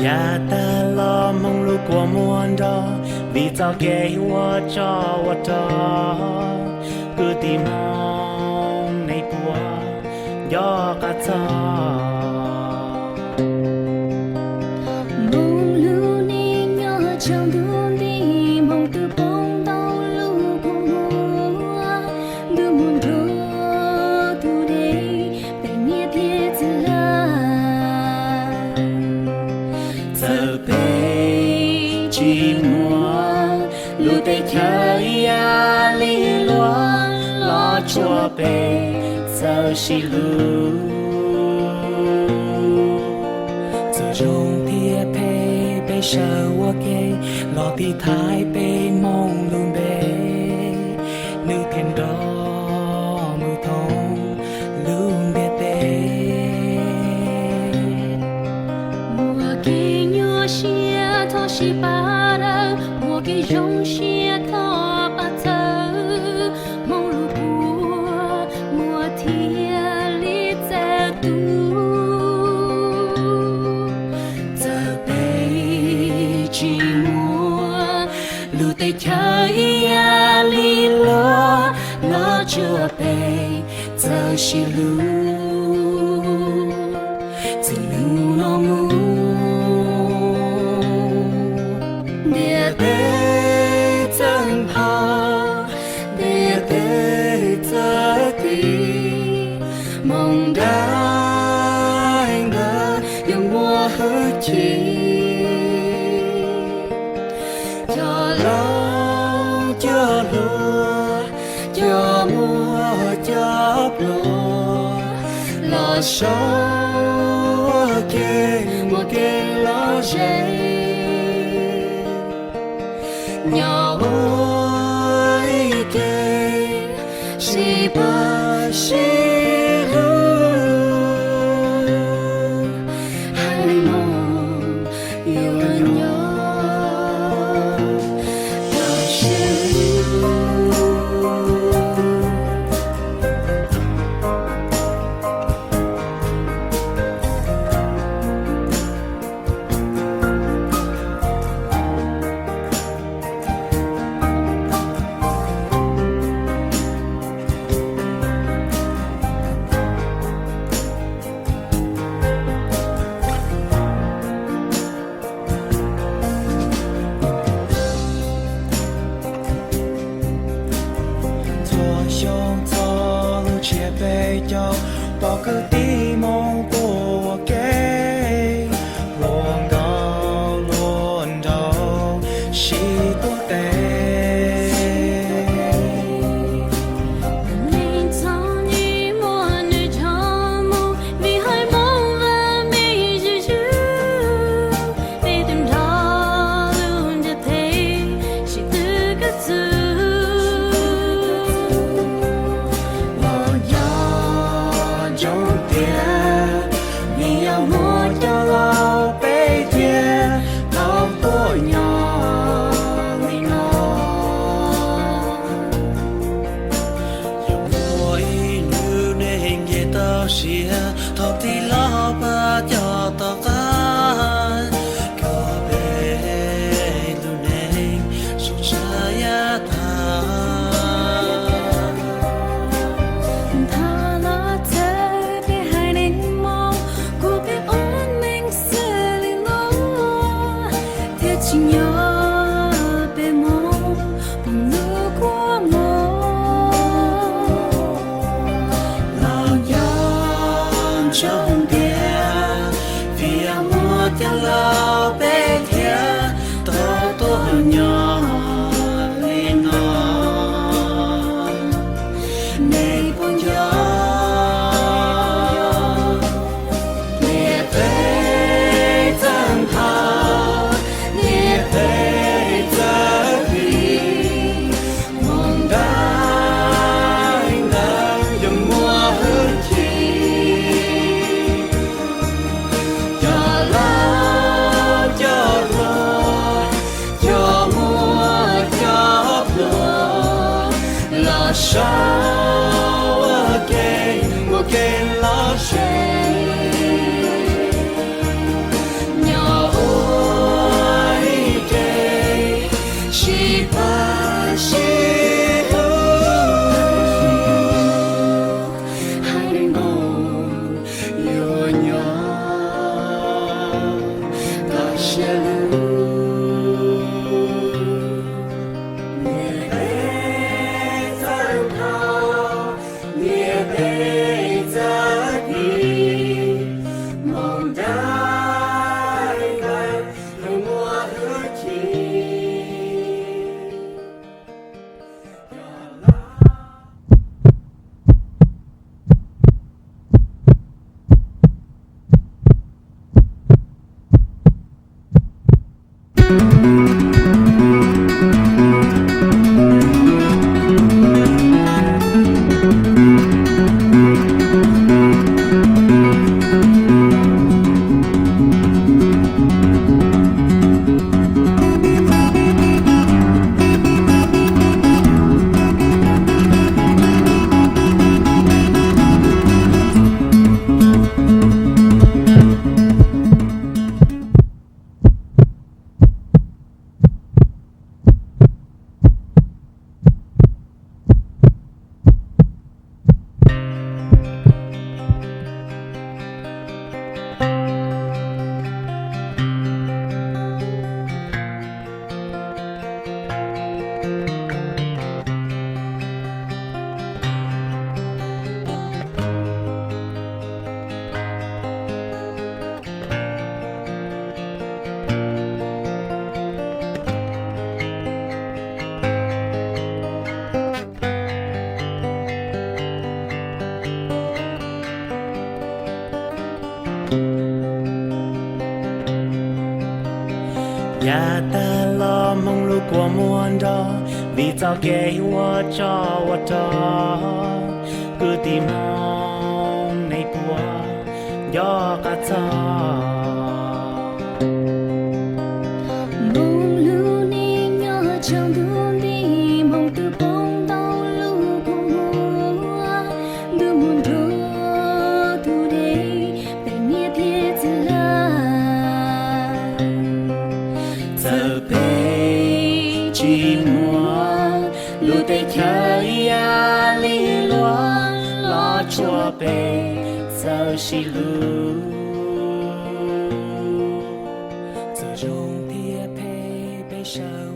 Yav tag los Hmoob lub kua muag nrog, vim txoj kev ua tsov ua rog, kwv tij Hmoob nej puas nco qab txog. Hmoob lub neej nyob tsaus ntuj nti, Hmoob twb poob ntau lub kua muag, ntuj muag nrog tus dej, peb niam thiab txiv hlob. Txawm peb tsis muaj lub teb chaws ib yam li luag, los tsuas peb txawj sib hlub. Txawm zoo thiab phem peb sawv ua ke, los tiv thaiv peb Hmoob lub npe, nws thiaj nrog mus thoob lub ntiaj teb. Muaj kev nyuaj siab thov sib pab daws, muaj kev zoo siab thov pab txhawb, Hmoob lub kua muag thiaj li txawv tuag. Txawm peb tsis muaj lub teb chaws ib yam li luag, los tsuas peb txawj sib hlub. Txij hnub no mus, ntiaj teb txawm nphau, ntiaj teb txawm tiv, Hmoob daim ntawv yuav muaj hwj chim. Cov laus cov hluas, cov muaj cov pluas, los sau ua ke muaj kev lom zem, nyob ua ib ke sib pab sib hlub, haiv neeg Hmoob yuav nyob tau siab. Txhua xyoo txog lub tsiab peb caug, pom kwv tij Hmoob tuaj ua ke, hluas nkauj hluas nraug sib tuav tes. Neeg txom nyem muaj nws txoj hmoo, vim haiv Hmoob vam meej zuj zus. Peb tus nrog lub ntiaj teb sib tw koj txwv. Los nco ntsoov tias, vim yog muaj cov laus peb thiaj tau tuaj nyob li no. Yog muaj ib hnub nej nce tau siab, thov tij laug pab coj tom qab, kom peb lub neej zoo tshaj yav tag. Thov los txhawb peb haiv neeg Hmoob, kuas peb ua neej xws li no, thiaj tsim nyog peb Hmoob pom lub kua muag. Los nco ntsoov tias, vim yog muaj cov laus peb thiaj tau tuaj nyob li no. Nej puas nco, ntiaj teb txawm nphau, ntiaj teb txawm tiv, Hmoob daim ntawv yuav muaj hwj chim. Yav tag los hmoov lub kua muag nrog, vim txoj kev ua tsov ua rog, kwv tij Hmoob nej puas nco qab txog? Hmoob lub neej nyob tsaus ntuj nti, hmoov twb poob ntau lub kua muag, ntuj mus nrog tus dej, peb niam thiab txiv lawm. Txawm peb tsis muaj lub teb chaws ib yam li luag, los tshuav peb txawj sib hlub. Txawm zoo thiab phem peb sawv